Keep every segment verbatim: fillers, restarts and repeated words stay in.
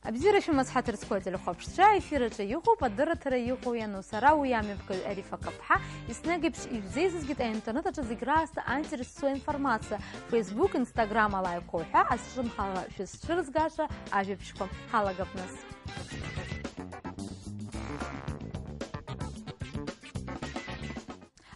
Абзиара шәымаз, ҳаҭыр зқәу ателехәаԥшцәа, аефир аҿы иҟоуп адырраҭара иҟоу иану. Сара уи амҩаԥгаҩ Арифа Каԥҳа, еснагь еиԥш ишәзеизызгеит аинтернет аҿы зегь раасҭа аинтерес зцу аинформациа, Facebook, Instagram алаиқәа уҳәа азҿлымҳара шәызцәырызгаша ажәабжьқәа. Ҳалагап нас.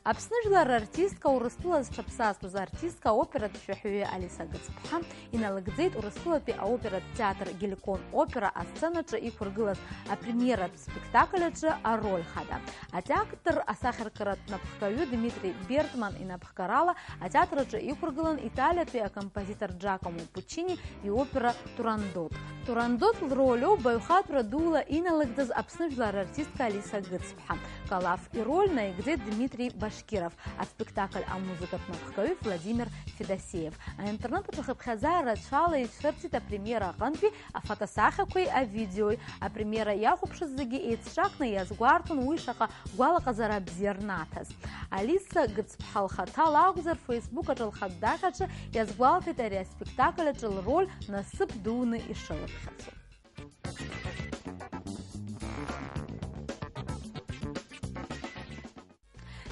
Аԥсны жәлар рартистка, Урыстәыла зҽаԥсазтәыз артистка, аоператә шәаҳәаҩы Алиса Гыцԥҳа иналыгӡеит Урыстәылатәи аоператә театр Геликон опера асценаҿы иқәыргылаз апремиератә спектакль аҿы ароль хада. Атеатр асахьаркыратә напхгаҩы Дмитри Бертман инапхгарала атеатр аҿы иқәыргылан италиатәи акомпозитор Джакомо Пуччини иопера Турандот. Турандот лролиу баҩхатәра дула иналыгӡаз Аԥсны жәлар рартистка Алиса Гыцԥҳа. Калаф ироль наигӡеит Дмитри Башкиров, аспектакль амузыкатә напхгаҩы Владимир Федосеев. Аинтернет аҿы хыԥхьаӡа рацәала ицәырҵит апремиера аҟынтәи афотосахьақәеи авидеои. Апремиера иахәаԥшыз зегьы еицҿакны иазгәарҭон уи шаҟа гәалаҟазара бзиа рнаҭаз. Алиса Гыцԥҳа лхаҭа лакәзар, Facebook аҿы лхатә даҟьаҿы иазгәалҭеит ари аспектакль аҿы лроль насыԥ дуны ишылыԥхьаӡо.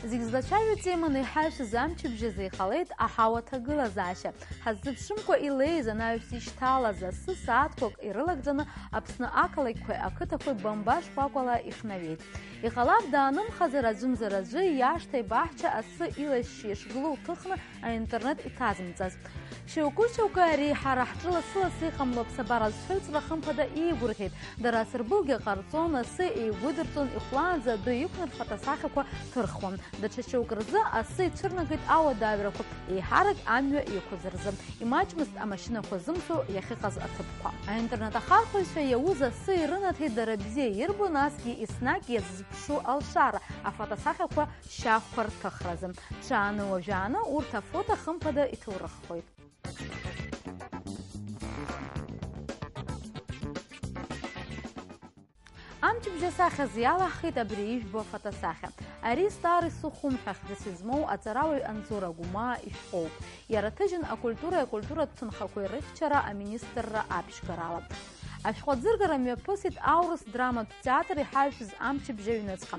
Зегь злацәажәо теманы иҳаҩсыз амчыбжь азы иҟалеит аҳауа ҭагылазаашьа. Ҳаззыԥшымкәа илеиз анаҩс ишьҭалаз асы сааҭқәак ирылагӡаны Аԥсны ақалақьқәеи ақыҭақәеи бамба шкәакәала ихнаҩеит. Иҟалап даанымхазар, аӡәымзар аӡәы иашҭа ибаҳча асы илашьшьы ишгылоу лҭыхны аинтернет иҭазымҵаз. Шьоукы-шьоукы ари ҳара ҳҿы лассы-лассы иҟамло аԥсабара зцәырҵра хымԥада иеигәырӷьеит. Дара асырбылгьа ҟарҵон, асы еигәыдырҵон, ихәлаанӡа адәы иқәны рфотосахьақәа ҭырхуан. Даҽа шьоук рзы асы ицәырнагеит ауадаҩрақәа, еиҳарак амҩа иқәыз рзы. Имаҷмызт амашьынақәа зымцо иахьыҟаз аҭыԥқәа. Аинтернет ахархәаҩцәа иауз асы ирынаҭеит дара бзиа ирбо, насгьы еснагь иаззыԥшу алшара, афотосахьақәа шьахәқәа рҭыхразы. Ҽааны уажәааны урҭ афото хымԥада иҭоурыххоит. Амчыбжь асахьаз иалаҳхит абри ижәбо афотосахьа. Ари Стар исыхәом ҳәа хьӡыс измоу аҵарауаҩ Анзор Агәмаа ишәҟәоуп. Иара ҭыжьын акультуреи акультуратә ҭынхақәеи рыхьчара аминистрра аԥшьгарала. Ашәҟәы аӡыргара мҩаԥысит аурыс драматә театр иҳаҩсыз амчыбжь аҩныҵҟа.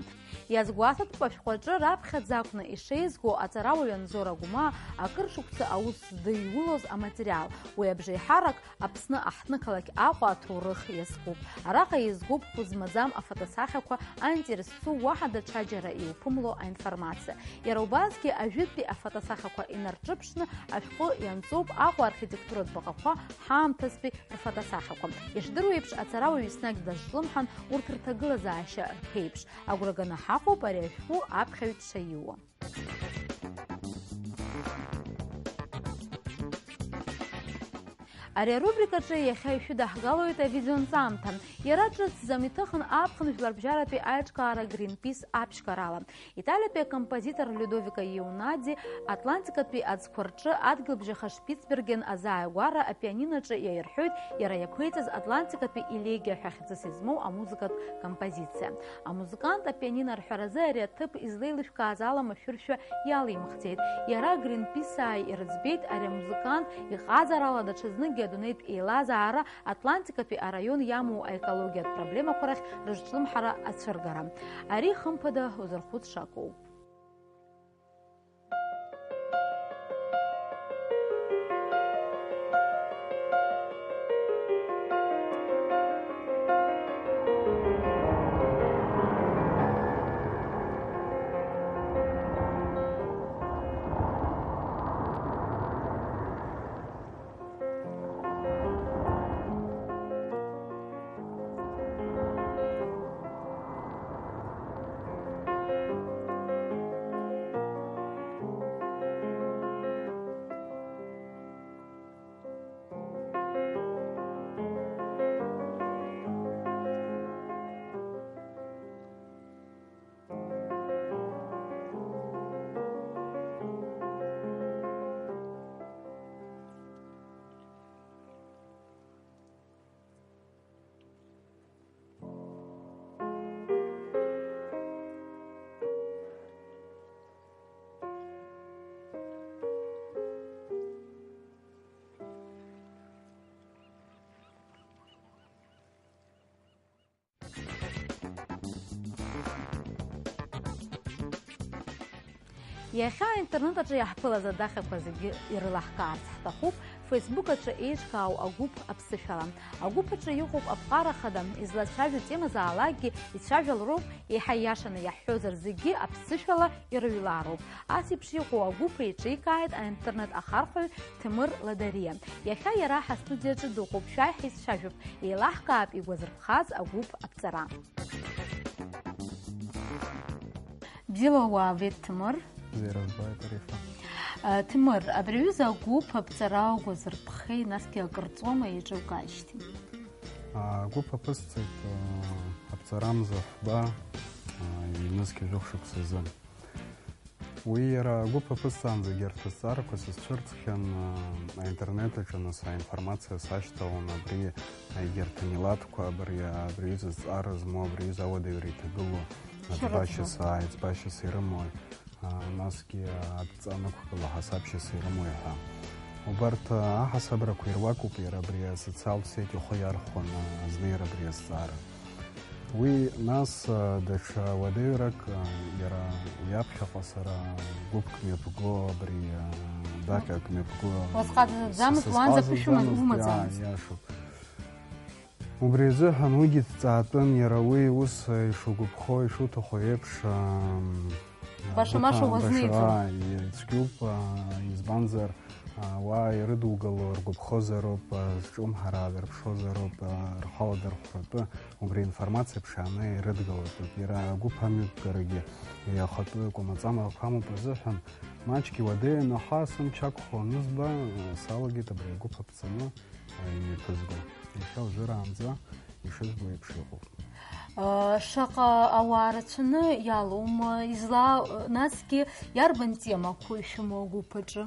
Иазгәаҭатәуп ашәҟәаҿы раԥхьаӡа акәны ишеизго аҵарауаҩ Анзор Агәмаа акыр шықәса аус здыҩулоз аматериал. Уи абжеиҳарак Аԥсны аҳҭнықалақь Аҟәа аҭоурых иазкуп. Араҟа еизгоуп хәы змаӡам афотосахьақәа, аинтерес зцу уаҳа даҽаџьара иуԥымло аинформациа. Иара убасгьы ажәытәтәи афотосахьақәа инарҿыԥшны ашәҟәы ианҵоуп Аҟәа архитектуратә баҟақәа, ҳаамҭазтәи рфотосахьақәа. Ишдыру еиԥш, аҵарауаҩ еснагь дазҿлымҳан урҭ рҭагылазаашьа рԥеиԥш. Агәра ганы ҳаҟоуп ари ашәҟәы аԥхьаҩ дшаиуа. Ари арубрикаҿы иахьа ишәыдаҳгалоит авидеонҵамҭа. Иара ҿыцӡам, иҭыхын аԥхын жәларбжьаратәи аиҿкаара Greenpeace аԥшьгарала. Италиатәи акомпозитор Людовико Еунади Атлантикатәи аӡқәа рҿы адгьылбжьаха Шпицберген азааигәара апианиноҿы иаирҳәоит иара иақәиҵаз Атлантикатәи елегиа ҳәа хьӡыс измоу амузыкатә композициа. Амузыкант апианино арҳәаразы ари аҭыԥ излеилышәкааз ала машәыршәа иалимхӡеит. Иара Гринписааи ирыӡбеит ари амузыкант иҟазарала даҽазныкгьы адунеитә еилазаара Атлантикатәи араион иамоу аекологиатә проблемақәа рахь рызҿлымҳара ацәыргара. Ари, хымԥада, узырхәыцша акоуп. Иахьа аинтернет аҿы иаҳԥылаз адаҟьақәа зегьы ирылаҳкаарц ҳҭахуп Facebook аҿы еиҿкаау агәыԥ аԥсышәала. Агәыԥ аҿы иҟоуп аԥҟара хада, излацәажәо темазаалакгьы ицәажәалароуп, еиҳа ииашаны иаҳҳәозар зегьы аԥсышәала ирыҩлароуп. Ас еиԥш иҟоу агәыԥ еиҿикааит аинтернет ахархәаҩ Ҭемыр Ладариа. Иахьа иара ҳастудиаҿы дыҟоуп, шәааи ҳаицәажәап, еилаҳкаап игәазырԥхаз агәыԥ аԥҵара. Бзиала уаабеит, Ҭемыр. Бзиара збааит, Арифа. А, Ҭемыр, абри аҩыза агәыԥ аԥҵара угәазырԥхеи, насгьы акыр ҵуама еиҿукаажьҭеи? А, агәыԥ аԥысҵеит, а, аԥҵарамза ҳәба, а, ҩнызқьи жәохә шықәса изы. Уи иара агәыԥ аԥысҵаанӡагьы арҭ азҵаарақәа сызцәырҵхьан, а, аинтернет аҿы нас аинформациа сашьҭалон, абри егьырҭ амилаҭқәа абри, абри аҩыза зҵаара змоу, абри аҩыза ауадаҩра иҭагылоу, аӡбашьас, ааи, ӡбашьас ирымои, а, насгьы адҵа анықәгыла ҳасабшьас ирымои ҳәа. Убарҭ, а, аҳасабрақәа ируакуп иара абри асоциалтә сеть ихы иархәаны азнеира абри азҵаара. Уи нас, а, даҽа уадаҩрак, а, иара уи аԥхьаҟа сара гәыԥк мҩаԥго, абри, а, даҟьак мҩаԥго, Уазҟазаӡамызт, уанӡа ԥышәома сызҟазаӡамызт, умаӡамызт? Иа-, иашоуп. Убри азыҳәан уигьы дҵаатәын, иара уи ус, а, ишугәаԥхо, ишуҭаху еиԥш, а, Баша-маша баша-, уазнеиӡом. Баша-, ааи, ицәгьоуп, а, избанзар, а, уа ирыдугало ргәаԥхозароуп, а, зҿлымҳара аадырԥшозароуп, а, рхала дырхәратәы, убри аинформациа ԥшааны ирыдгылатәуп. Иара агәыԥ амҩаԥгарагьы иахатәы кәамаҵамарақәа амоуп азыҳәан, маҷк иуадаҩын, аха сымч ақәхо анызба, а, салагеит абри агәыԥ аԥҵаны, а, имҩаԥызго. Иахьа уажәраанӡа ишыжәбо еиԥш иҟоуп. Шаҟа ауаа рацәаны иалоума, изла-, насгьы иарбан темақәоу ишәымоу агәыԥ аҿы?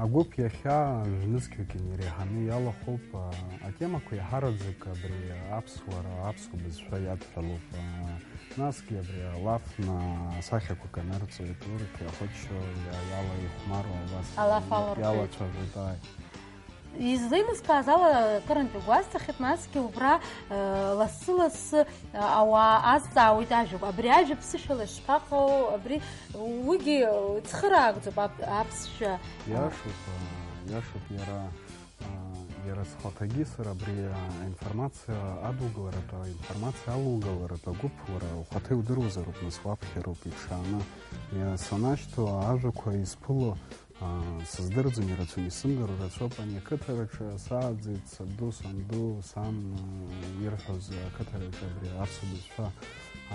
Агәыԥ иахьа жәнызқьҩык инареиҳаны иалахәуп, а, атемақәа еиҳараӡак абри аԥсуара, аԥсуа бызшәа иадҳәалоуп, а, насгьы абри алафны асахьақәак анырҵоит, урҭ иахыччо иа-, иалаихәмаруа абас Алаф аларҳәоит. Иалацәажәоит, ааи. Излеилыскааз ала, акырынтә игәасҭахьеит, насгьы убра, э, лассы-лассы, э, ауаа азҵаауеит ажәақәа. Абри ажәа ԥсышәала ишԥаҟоу, абри, уигьы, э, цхыраагӡоуп ап-, аԥсшәа. Иашоуп, э, иашоуп иара, э, иара схаҭагьы сара абри, э, аинформациа адугаларатәы, аинформациа алугаларатәы агәыԥ уара ухаҭа иудыруазароуп, нас уаԥхьароуп иԥшааны. Иа-, санашьҭоу ажәақәа изԥыло, Аа, сыздырӡом ирацәаны, исымдыруа рацәоуп, ани ақыҭараҿы сааӡеит, сабду, санду, сан, аа, ирҳәоз ақыҭараҿы абри аԥсуа бызшәа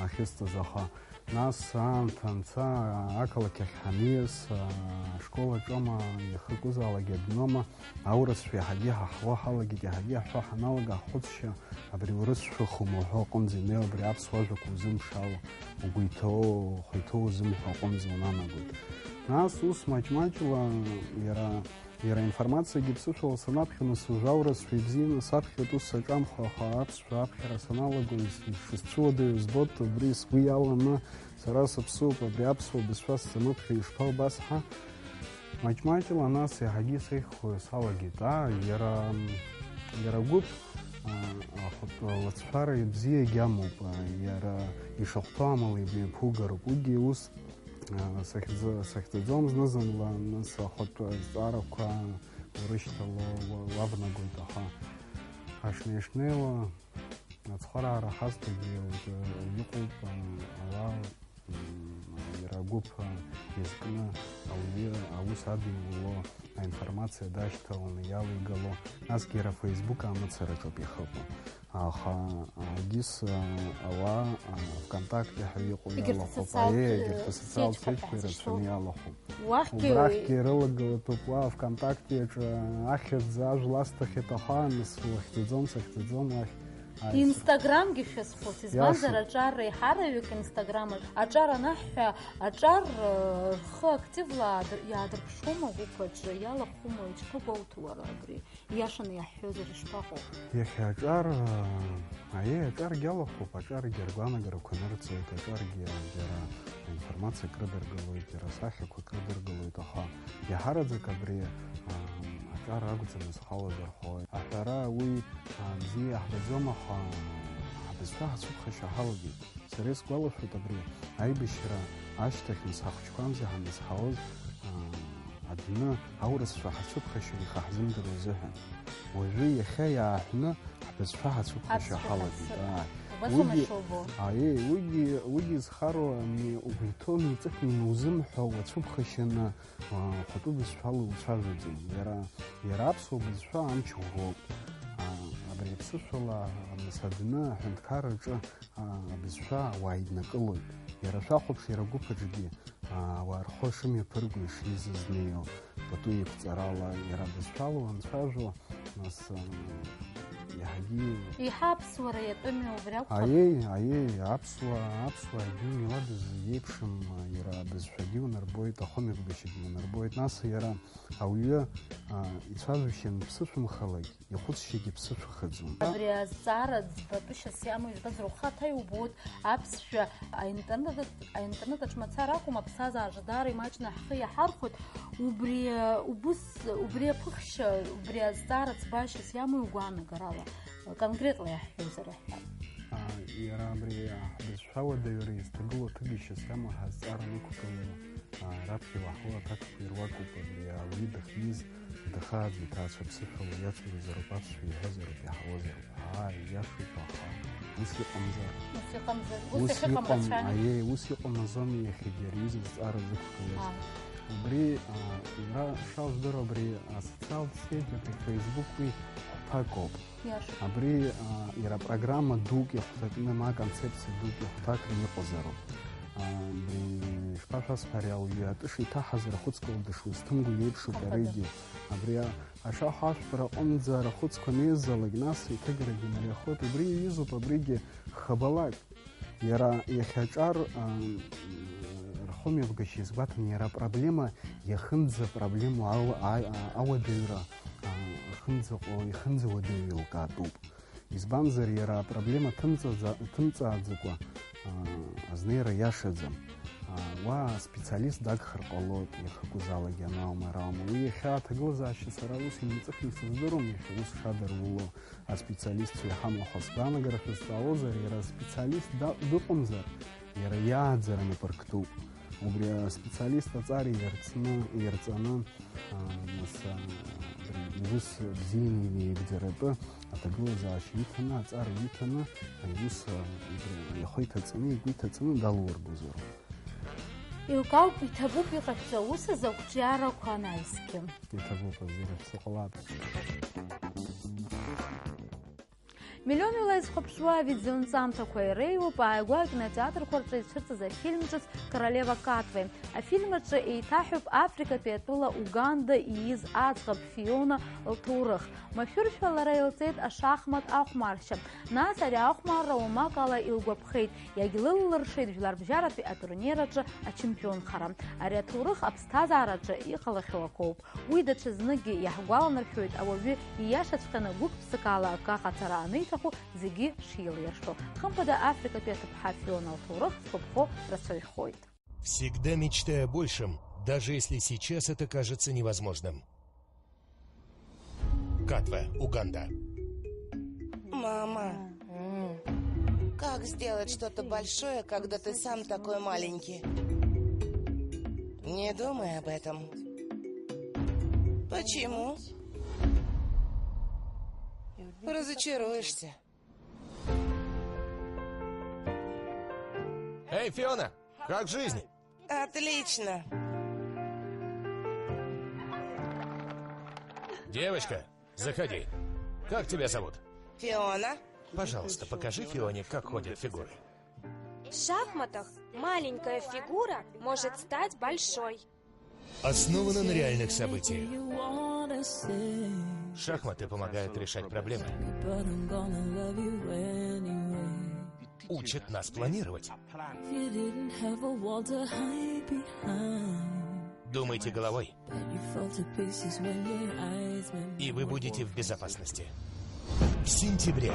ахьысҵаз, аха нас аамҭа анца, ақалақь ахь ҳаниас, аа, ашкол аҿома, иахьакәызаалакгьы адәнома, аурысшәа иаҳагьы иҳаҳауа ҳалагеит, иаҳагьы иаҳҳәо ҳаналага, ҳхәыцшьа абри урысшәахума уҳәо аҟынӡа инеиуа, абри аԥсуа ажәақәа узымԥшаауа, угәы иҭоу, ухы иҭоу узымҳәо аҟынӡа унанагоит. Нас ус маҷ-маҷла иара, иара аинформациагьы ԥсышәала санаԥхьа, нас уажәы аурысшәа ибзианы саԥхьоит, ус саҿамхо, аха аԥсшәа аԥхьара саналаго, ис-, ишысцәыуадаҩу збоит, убри сгәы иаланы сара сыԥсуп, абри аԥсуа бызшәа сзамыԥхьо ишԥалбасҳа? Маҷ-маҷла нас иаҳагьы исеиӷьхо салагеит. Аа, иара, иара гәыԥ, аа, ахатә лыҵшәара ибзиагь амоуп, аа, иара ишахәҭоу амала имҩаԥугароуп. Уигьы ус, аа, сахьӡ-, сахьӡаӡом зны-зынла, нас ахатә зҵаарақәа урышьҭало, уа-, уавнагоит, аха ҳашнеи-шнеиуа ацхыраара ҳазҭогьы уажәы иҟоуп, аа, ала М, иара агәыԥ иазкны ауаҩы аус адиуло, аинформациа дашьҭаланы иалеигало, насгьы иара Facebook амацараҿоуп ихыԥо. Аха, а, егьыс, а, ауаа, а, ВКонтакте ҳәа иҟоу Егьырҭ иалахәуп. Аиеи, егьырҭ асоциалтә сетьқәа сетьқәа ҳәа ҳәа рацәаны зышьҭоу. Иалахәуп. Уахьгьы Убрахьгьы ирылагылатәуп уа ВКонтакте аҿы ахьӡ ажәла асҭахьеит, аха нас улахьӡаӡом, сахьӡаӡом уахь. Аиз. Инстаграмгьы шәазхәыц, избанзар, Иашоуп. Аҿар реиҳараҩык Инстаграм аҿ-, аҿар анаҳҳәа, аҿар, э, рхы активла аадыр-, иаадырԥшума агәыԥ аҿы, иалахәума, иҽԥыгәоуҭо уара абри, ииашаны иаҳҳәозар ишԥаҟоу? Иахьа аҿар, э, аиеи, аҿаргьы алахәуп, аҿаргьы ргәаанагарақәа нырҵоит, аҿаргьы џьара аинформациа акрыдыргылоит, џьара асахьақәа акрыдыргылоит, аха иаҳараӡак абри, э, аҿар акәӡам изхалазар ҳәа. Аҳәара уи, а, бзиа иаҳбаӡом, аха, а, Бызшәа ҳацәыԥхашьа ҳалагеит. Сара исгәалашәоит абри аибашьра ашьҭахь, нас ҳахәыҷқәамзи ҳанызҳауаз, аа, адәны аурысшәа ҳацәыԥхашьара ихаҳзымдыруа азыҳәан. Уажәы иахьа иааҳәны ҳбызшәа ҳацәыԥхашьа ҳалагеит. Ааи. Убас уигьы, уамашәа убо. Аиеи, уигьы, уигьы изхароу ани угәы иҭоу неиҵыхны ианузымҳәо уацәыԥхашьаны, аа, хәатәы бызшәала уцәажәаӡом. Иара, иара аԥсуа бызшәа амч ӷәӷәоуп. Аа, абри аԥсышәала, нас, адәны аҳәынҭқарраҿы, аа, абызшәа ауаа иднакылоит. Иара шәахәаԥш, иара агәыԥ аҿгьы, аа, ауаа рхы шымҩаԥырго, ишизызнеиуа, пату еиқәҵарала, иара абызшәала уанцәажәо, нас, аа, иаҳагьы Еиҳа аԥсуара иатәыми убри акәхап. Аиеи, аиеи, аԥсуаа, аԥсуаагьы милаҭ зегь еиԥшым, иара абызшәагьы унарбоит, ахымҩаԥгашьагьы унарбоит, нас иара ауаҩы, аа, ицәажәашьа анԥсышәымхалак, ихәыцшьагьы ԥсышәахаӡом. Абри азҵаара ӡбатәышьас иамоу избазар, ухаҭа иубоит аԥсшәа аинтернет, аинтернет аҿы мацара акәым, аԥсҭазаараҿы даара имаҷны ҳхы иаҳархәоит. Убри, убыс, убри аԥыхшьа, убри азҵаара ӡбашьас иамоу игәаанагарала, конкретла иаҳҳәозар иаҳҳәап. А, иара абри ҳбызшәа уадаҩра изҭагылоу аҭыгашьас иамоу ҳазҵаара анықәгылоу, а, раԥхьа иуаҳауа аҭакқәа ируакуп, абри ауаҩы дахьиз, дахааӡо иҭаацәа аԥсышәала иацәажәозароуп, аԥсшәа иҳәозароуп, иаҳауазароуп. Ааи, иашоуп, аха ус иҟамзар. Ус иҟамзар, ус Ус иахьыҟам иҟам, рацәами? Аиеи, ус иҟам азоуми иахьагьы ари аҩыза зҵаара зықәгылаз. Ааи. Убри, а, иара шаудыруа абри асоциалтә сеть, абри Facebook-ҩы хәҭак ауп. Иашоуп. Абри, а, иара программа дук иахәҭакны, ма концепциа дук иахәҭакны иҟазароуп. А, абри, ишԥашәасҳәари, ауаҩы атыша иҭаҳазар ахәыцкала дышузҭымго иеиԥшуп Хымԥада. Иарагьы. Абри а-, ашаха ашәпара аҟынӡа арахәыцқәа анеизалак, нас иҭыгарагьы мариахоит. Убри иаҩызоуп абригьы хабалак. Иара иахьаҿар, ам, рхымҩаԥгашьа иазгәаҭан, иара апроблема иахынӡа проблема ала-, а-, а-, ауадаҩра, а, ахынӡаҟоу, ихынӡауадаҩу еилкаатәуп. Избанзар, иара апроблема ҭымҵаӡа-, ҭымҵааӡакәа, а, азнеира иашаӡам. А, уа аспециалист дагхар ҟалоит, иахьакәызаалакгьы анаума, араума. Уи иахьа аҭагылазаашьа сара ус имаҵыхны исыздыруам, иахьа ус шадыруло. Аспециалистцәа иҳамоу ҳәа сгәаанагарашәа сҵаауазар, иара аспециалист да-, дыҟамзар, иара иааӡара напы рктәуп. Убри аспециалист аҵара иарцны, иарҵаны, а, нас, а, убри иус бзианы инеигӡаратәы аҭагылазаашьа иҭаны, аҵара иҭаны, аус, а, убри ихы иҭаҵаны, игәы иҭаҵаны далургозароуп. Еилкаауп, иҭабуп иҟашәҵо аус азы ақәҿиарақәа анаҩсгьы. Иҭабуп, азы ирыԥсы ҟалап. Миллионҩыла изхәаԥшуа авидеонҵамҭақәа иреиуоуп ааигәа акинотеатрқәа рҿы ицәырҵыз афильм ҿыц Королева Катве. Афильм аҿы еиҭаҳәоуп Африкатәи атәыла Уганда ииз аӡӷаб Фиона лҭоурых. Машәыршәа лара илҵеит ашахмат ахәмаршьа. Нас ари ахәмарра уамак ала илгәаԥхеит, иагьлылылыршеит жәларбжьаратәи атурнир аҿы ачемпионхара. Ари аҭоурых аԥсҭазаараҿы иҟалахьоу акоуп. Уи даҽазныкгьы иаҳгәаланаршәоит ауаҩы ииашаҵәҟьаны гәык-ԥсыкала акы аҟаҵара аниҭаху зегьы шилиршо. Хымԥада, Африкатәи аҭыԥҳа Фиона лҭоурых згәаԥхо рацәаҩхоит. Всегда мечтай о большем, даже если сейчас это кажется невозможным. Катва, Уганда. Мама, как сделать что-то большое, когда ты сам такой маленький? Не думай об этом. Почему? Разочаруешься. Эй, Фиона, как жизнь? Отлично. Девочка, заходи. Как тебя зовут? Фиона. Пожалуйста, покажи Фионе, как ходят фигуры. В шахматах маленькая фигура может стать большой. Основано на реальных событиях. Шахматы помогают решать проблемы. Учат нас планировать. Думайте головой. И вы будете в безопасности. В сентябре.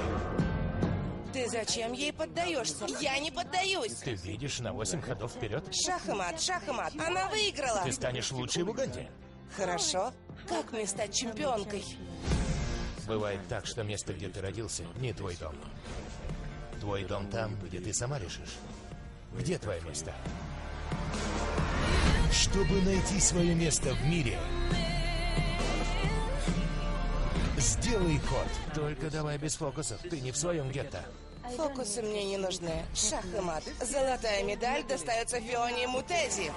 Ты зачем ей поддаешься? Я не поддаюсь. Ты видишь на восемь ходов вперед. Шах и мат, шах и мат. Она выиграла. Ты станешь лучшей в Уганде. Хорошо. Как мне стать чемпионкой? Бывает так, что место, где ты родился, не твой дом. Твой дом там, где ты сама решишь. Где твое место? Чтобы найти свое место в мире, сделай ход. Только давай без фокусов, ты не в своем гетто. Фокусы мне не нужны. Шах и мат. Золотая медаль достается Фионе Мутези.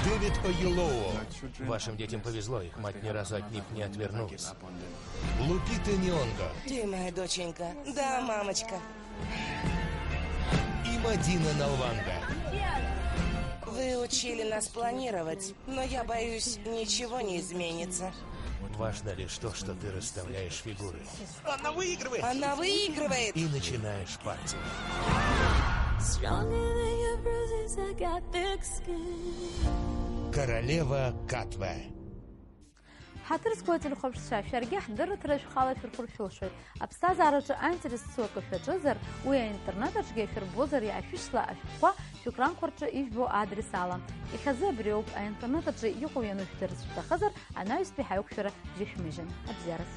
Дэвид Оелоуо. Вашим детям повезло, их мать ни разу от них не отвернулась. Лупита Нионго. Ты моя доченька. Да, мамочка. И Мадина Налванга. Вы учили нас планировать, но я боюсь, ничего не изменится. Важно лишь то, что ты расставляешь фигуры. Она выигрывает! Она выигрывает! И начинаешь партию. Stronger than your bruises, I got thick skin. Королева Катве. Ҳаҭыр зқәу ателехәаԥшцәа, шәаргьы ҳдырраҭара шәхала шәырхәыр шәылшоит. Аԥсҭазаараҿы аинтерес зцу акы шәаҿызар, уи аинтернет аҿгьы шәырбозар, иаашәышьҭла ашәҟәқәа шәекранқәа рҿы ижәбо адрес ала. Иахьазы абриоуп, аинтернет аҿы иҟоу ианышәдырц шәҭахызар, анаҩстәи ҳаиқәшәара бжьышәмыжьын. Абзиараз.